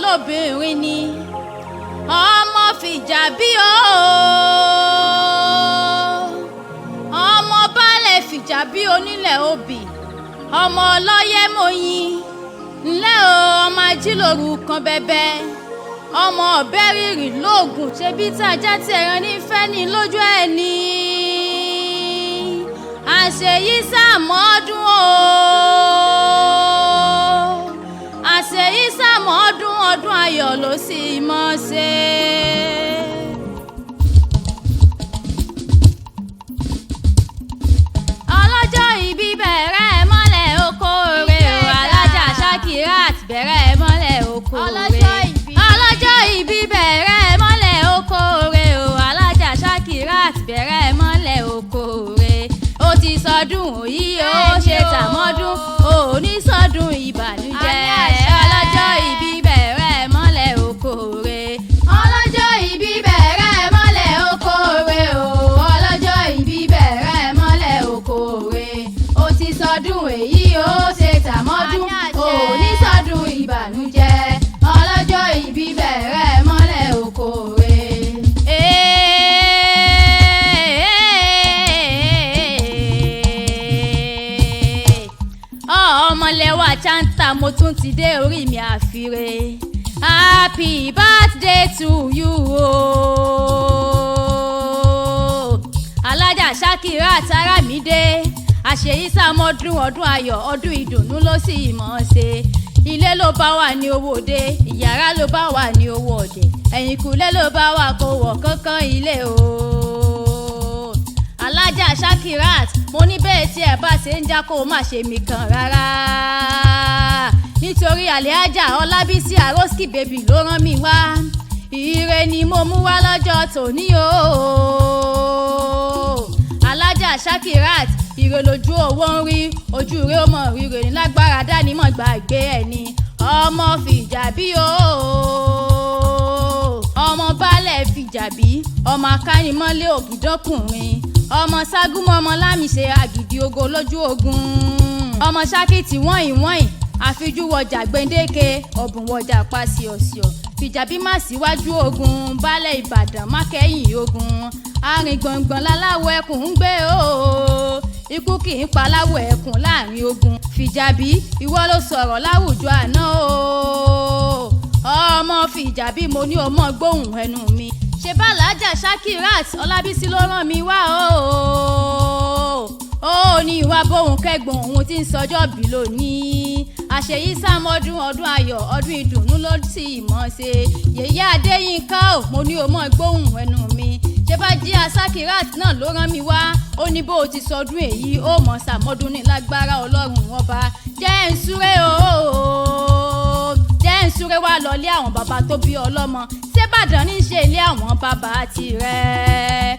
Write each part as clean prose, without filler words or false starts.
lóbìnrin ni ọmọ fìjà bí o, ọmọ baálẹ̀ fìjà bí onílẹ̀ obì, ọmọ ọlọ́yẹ́ mọ̀yìn ńlẹ́ o, ọmọ ajílòrú kan bẹ́bẹ́, ọmọ ọ̀bẹ rírì lóògùn, ṣebí tá a já ti ẹran nífẹ̀ẹ́ ní lójú ẹ̀ ní. Àṣeyí sàmọ́dún o, àṣeyí sàmọ́dún, ọdún ayọ̀ ló sì mọ́ ṣe. Ọlọ́jọ́ ìbí bẹ̀rẹ̀ mọ́lẹ̀ oko rẹ̀ o, alájà Shakirat bẹ̀rẹ̀ mọ́lẹ̀ oko rẹ̀. Ọlọ́jọ́ ìbí. Ọlọ́jọ́ ìbí bẹ̀rẹ̀ mọ́lẹ̀ oko rẹ̀ o, alájà Shakirat bẹ̀rẹ̀ mọ́lẹ̀ oko rẹ̀. Ó ti sọdún òyí o, ó ṣe tàmọ́dún, ò ní sọdún ìbànújẹ́. Àmì àṣẹ. Ọlọ́jọ́ ìbí bẹ̀rẹ̀ mọ́lẹ̀ oko rẹ̀. Ọlọ́jọ́ ìbí bẹ̀rẹ̀ mọ́lẹ̀ oko rẹ̀ o, ọlọ́jọ́ ìbí bẹ̀rẹ̀ mọ́lẹ̀ oko rẹ̀. Ó ti sọdún èyí ó ṣe tàmọ́dún, Àmì àṣẹ. ò ní sọdún ìbànújẹ́. Ọlọ́jọ́ ìbí bẹ̀rẹ̀ mọ́lẹ̀ oko rẹ̀. Ọmọlẹ́wà chanta, mo tún ti dé, orí mi àfiré. Happy birthday to you o. Alájà Shakirat Aramide, àṣeyí sàmọ́dún, ọdún ayọ̀, ọdún ìdùnnú ló sì mọ̀ ọ́n ṣe. Ilé ló bá wà ní owó dé, ìyàrá ló bá wà ní owó ọ̀dẹ̀, ẹ̀yìnkùlé ló bá wà kó wọ̀ kánkán ilé o. Alájà Shakirat, mo ní bẹ́ẹ̀ tí ẹ bá ṣe ń já kó o má ṣe mí kan rárá, nítorí àlẹ́ájà Ọlábísí Àròsky baby ló rán mi wá. Ire ni mo mú wá lọ́jọ́ tòní o. Alájà Shakirat, ire lójú owó ń rí, ojú rẹ ó mọ̀ ríre ní lágbára dánimọ̀ gbàgbé ẹni. Ọmọ fìjà bí o, ọmọ baálẹ̀ fìjà bí, ọmọ akánimọ́lé ògìdọ́kùnrin, ọmọ ságúnmọ́, ọmọ lámìṣe àgìdì ogo lójú ogun, ọmọ sákìtì wọ̀nyí wọ̀nyí, àfijú wọjà gbẹ̀ǹdéke, ọ̀bùn wọjà pàṣíọ̀ṣíọ̀, fìjàbí má síwájú ogun, baálẹ̀ Ìbàdàn má kẹ́yìn ogun, arìn gbọ̀ngbọ̀n láláwọ̀ ẹkùn ń gbé o, ikú kì í pa láwọ̀ ẹkùn láàrin ogun. Fìjàbí, ìwọ ló sọ̀rọ̀ láwùjọ àná o. Ọmọ fìjàbí, mo ní ọmọ gbóhùn ẹnu mi. Ṣe bá alájà Shakirat Ọlábísí ló rán mi wá o, ó ní ìwà bóun kẹ́gbọ̀n òun tí ń sọjọ́ bí lónìí. Àṣeyí sàmọ́dún, ọdún ayọ̀, ọdún ìdùnnú ló sì mọ̀ ṣe. Yèyé Adéyínká ò, mo ní o mọ̀ gbóhùn ẹnu mi. Ṣe bá jí Shakirat náà ló rán mi wá, ó ní bó o ti sọdún èyí ó mọ̀ sàmọ́dún ní lágbára Ọlọ́run ọba. Jẹ́ ń súré o, jẹ́ ń súré wá lọlé àwọn bàbá tó bí ọlọ́mọ, ṣébàdàn ní í ṣe ilé àwọn bàbá tirẹ̀.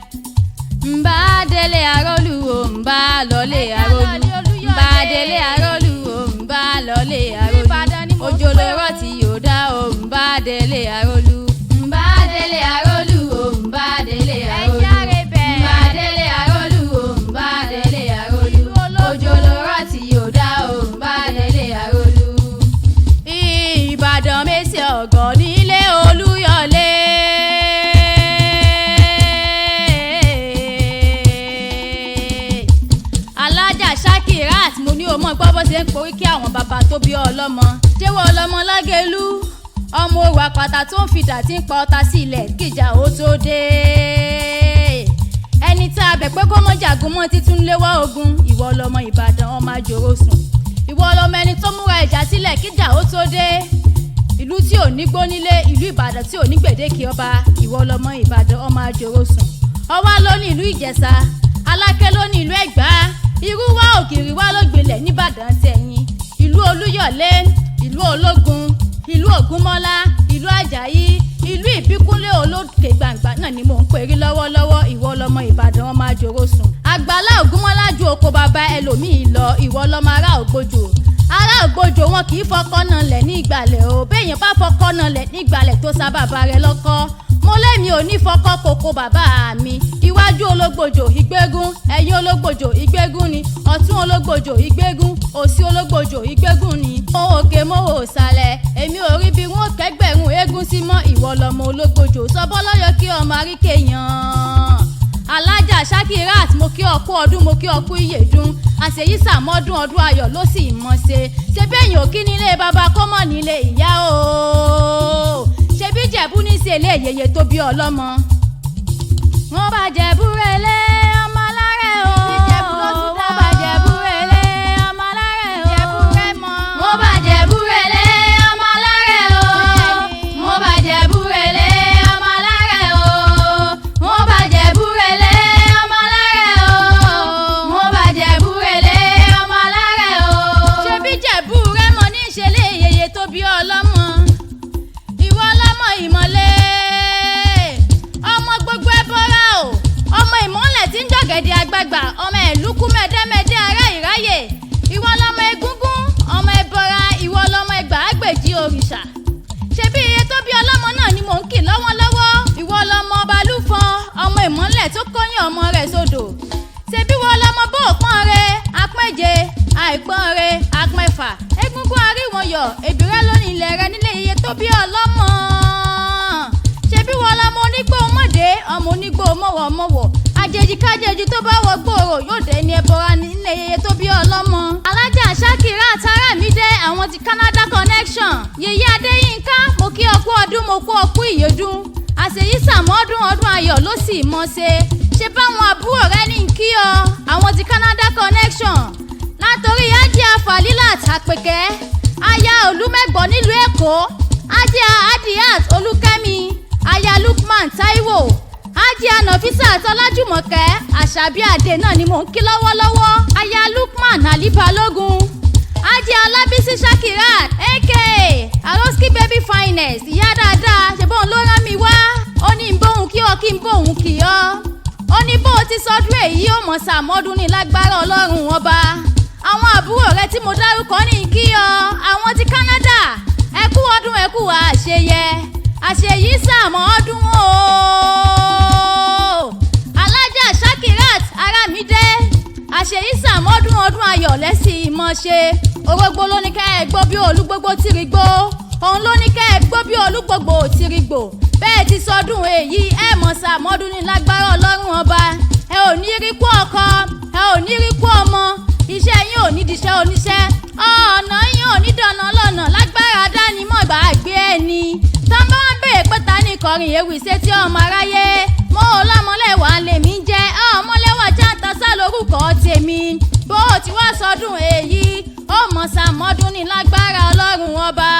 Nbá délé arólù o, nbá lọlé arólù, nbá délé arólù o, nbá lọlé arólù, Ìbàdàn ni mò ń òjò pè ló o. rọ̀ tí yóò dá o, nbá délé arólù, nbá délé arólù o, nbá délé arólù, Ẹja rẹ̀ bẹ̀. nbá délé arólù o, nbá délé arólù, Ìlú ológun. òjò ló rọ̀ tí yóò dá o, nbá délé arólù. Ìbàdàn mẹ́sì ọ̀gọ́ nílé Olúyọ̀lé. Alájà Shakirat, mo ní o mọ̀ gbọ́ bó ṣe ń porí kí àwọn bàbá tó bí ọlọ́mọ. Jẹ́wọ́ ọlọ́mọ lágẹ̀lú, ọmọ òwò àpáta tó ń fìdá tí ń pa ọta sí ilẹ̀ kíjà ó tó dé. Ẹni tá a bẹ̀ pé kó mọ́ jagun mọ́ títún léwọ́ ogun, ìwọ lọmọ Ìbàdàn, ọmọ àjòrò sùn. Ìwọ lọmọ ẹni tó múra ìjà sílẹ̀ kíjà ó tó dé. Ìlú tí ò ní gbónílé, ìlú Ìbàdàn tí ò ní gbèdéke ọba, ìwọ lọmọ Ìbàdàn, ọmọ àjòrò sùn. Ọwá ló ní ìlú Ìjẹ̀ṣà, Aláké ló ní ìlú Ẹ̀gbá, irú wa ògiri wa ló gbilẹ̀ nìbàdàn tẹ̀yìn. Ìlú Olúyọ̀lé, ìlú Ológun, ìlú Ògúnmọ́lá, ìlú Àjàyí, ìlú Ìbíkúnlé olókè gbàǹgbà náà ni mò ń perí lọ́wọ́lọ́wọ́. Ìwọ lọmọ Ìbàdàn, ọmọ àjòrò sùn. Àgbàlá Ògúnmọ́lá ju oko bàbá ẹlòmíì lọ, ìwọ lọmọ ará Ògbójò. Ará Ògbójò wọn kì í fọkọ́ náà lẹ̀ ní ìgbàlẹ̀ o, béèyàn bá fọkọ́ náà lẹ̀ ní ìgbàlẹ̀ tó sá bàbá rẹ̀ lọ́kọ́. Mo lẹ́mi ò ní fọkọ́ koko bàbá mi. Iwájú ológbòjò ìgbégún, ẹ̀yìn ológbòjò ìgbégún ni, ọ̀tún ológbòjò ìgbégún, òsì ológbòjò ìgbégún ni. Mo òkè mo ò sàlẹ̀, èmi ò rí bí wọn kẹ́gbẹ́. ṣegún sí mọ́. Ìwọ lọmọ ológbòjò sọ́bọ́ lọ́yọ̀ kí ọmọ àríkè yàn. Alájà Shakirat, mo kí ọ kú ọdún, mo kí ọ kú ìyèdún. Àṣeyí sàmọ́dún, ọdún ayọ̀ ló sì mọ̀ ṣe. Ṣe bẹ́yìn òkí nílé baba kọ́mọ̀ nílé ìyá o? Ṣebí Jẹ̀bú ní ṣe lé yeye tó bí ọlọ́mọ. Wọ́n bá Jẹ̀bú relé ọmọ alárẹ̀ o. Wọ́n bá Jẹ̀bú relé ọmọ alárẹ̀ o. Wọ́n bá Jẹ̀bú relé ọmọ alárẹ̀ o. Wọ́n bá Jẹ̀bú relé ọmọ alárẹ̀ o. Wọ́n bá Jẹ̀bú relé ọmọ alárẹ̀ o. Wọ́n bá Jẹ̀bú relé ọmọ alárẹ̀ o. Ṣebí Jẹ̀bú rẹ̀ mọ ní ìṣẹ̀lẹ̀ yeye tó bí ọlọ́mọ. Ìwọ ọlọ́mọ ìmọ̀lẹ́, ọmọ gbogbo ẹ bọ́ra o, ọmọ ìmọ̀lẹ̀ tí ń jọ̀gẹ̀dẹ̀ àgbààgbà, ọmọ ẹ̀lúkú mẹ́dẹ́mẹ́dẹ́ ará ìráyè. Ìwọ lọmọ egúngún, ọmọ ẹbọra. Ìwọ lọmọ ẹgbàágbèjì òrìṣà. Ṣebí iye tó bí ọlọ́mọ náà ni mò ń kì lọ́wọ́lọ́wọ́. Ìwọ lọmọ balúfọn, ọmọ ìmọ̀lẹ̀ tó kọ́yìn ọmọ rẹ̀ sódò. Ṣebí wọ́n lọmọ bó pọ́n re apẹ́jẹ àìpọ́n re apẹ́fà, egúngún aríwọ̀nyọ̀ èbìrẹ́ lónìí ilẹ̀ rẹ nílé iye tó bí ọlọ́mọ. Ṣebí wọ́n lọmọ onígbò mọ̀dé, ọmọ onígbò mọ̀wọ̀mọ̀wọ̀, àjèjì kájèjì tó bá wọ gbòòrò yóò dé ní ẹbọra nílé iye tó bí ọlọ́mọ. Alájà Shakirat Arámidé, àwọn ti Canada Connection, yèyé Adéyínká, mo kí ọ kú ọdún, mo kú ọ kú ìyèdún. Àṣeyí sàmọ́dún, ọdún ayọ̀ ló sì mọ̀ ṣe. Ṣe báwọn àbúrò rẹ ní kí ọ, àwọn ti Canada Connection, látòrí Ajia Falilat Àpèkẹ́, aya Olúmẹ̀gbọ́n nílùú Èkó, Ajia Adiat Olúkẹ́mi, aya Lukman Taiwo, Ajia Nafisat Ọlájùmọ̀kẹ́ Àṣàbí Àdè náà ni mò ń kí lọ́wọ́lọ́wọ́, aya Lukman Ali Balógun, Ajia Ọlábísí Shakirat aka Aroski Baby Finest, ìyá dáadáa. Ṣe bóun ló rán mi wá? Ó ní n bóun kí ọ, kí n bóun kí ọ. Ó ní bó o ti sọdún èyí, ó mọ̀ sàmọ́dún ní lágbára Ọlọ́run Ọba. Àwọn àbúrò rẹ tí mo dárúkọ ní kí ọ, àwọn ti Canada, ẹ kú ọdún, ẹ kú àṣeyẹ, àṣeyí sàmọ́dún o. Alájà Shakirat Arámidé, àṣeyí sàmọ́dún, ọdún ayọ̀ lẹ́sìn ìmọ̀ ṣe. Orógbó ló ní ká ẹ gbó bí olúgbógbó tìrì gbó, òun ló ní ká ẹ gbó bí olúgbògbò tìrì gbò. Bẹ́ẹ̀ ti sọdún èyí, ẹ mọ̀ sàmọ́dún ní lágbára Ọlọ́run Ọba. Ẹ ò ní rí kú ọkọ, ẹ ò ní rí kú ọmọ, iṣẹ́ yín ò ní diṣẹ́ oníṣẹ́, ọ̀nà yín ò ní dọ̀nà lọ́nà lágbára dánimọ̀ gbàgbé ẹni. Tán bá ń béèrè pé ta ní kọrin ewì sétí ọmọ aráyé, mo ò lọ́mọlẹ́wà lèmi ń jẹ́, ọmọlẹ́wà jáǹtà sá lórúkọ tèmi. Bó o ti wá sọdún èyí, ó mọ̀ sàmọ́dún ní lágbára Ọlọ́run Ọba.